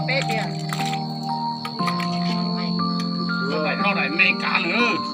Peb yom. Daim no daim me kav lawm.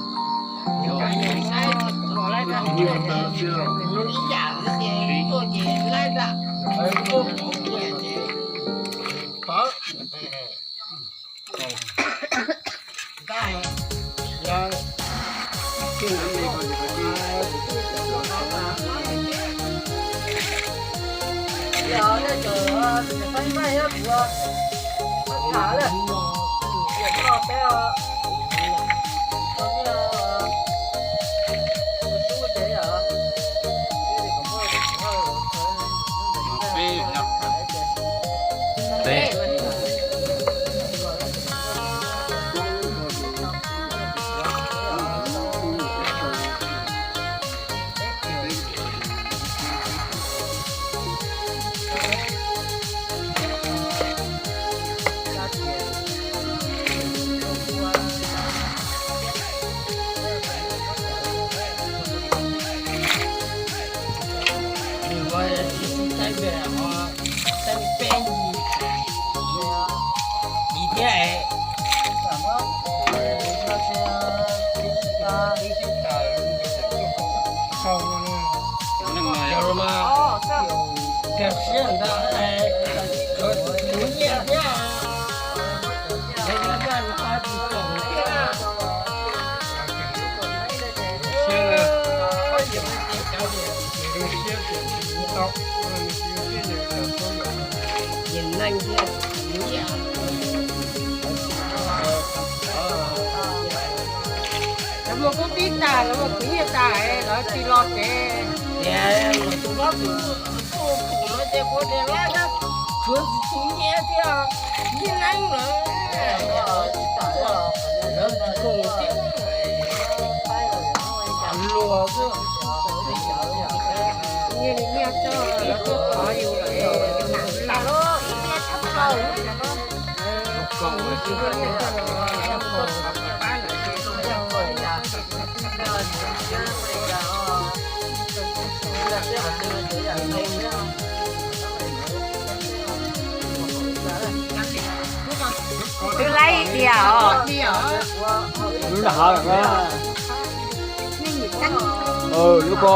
Yim thiab, cov mas kawg siab ntawd, kuv nyiam thiab. Lawv muaj kub tib tag, lawv muaj khwv nyiaj tag, lawv tsis los tsev. Tias los tus hlob tus, tus tus no ces kuv tias lab, tshuav tus nyiaj thiab, nyiaj neeb lawm. Lawv tsis koom thiab, luag xwb. Nyiaj li nyiaj txog lawv tuaj thov yus lawm, ib niag thab plaws. Twb laib tiag os. Lub nram hav lawm na. Lub ko.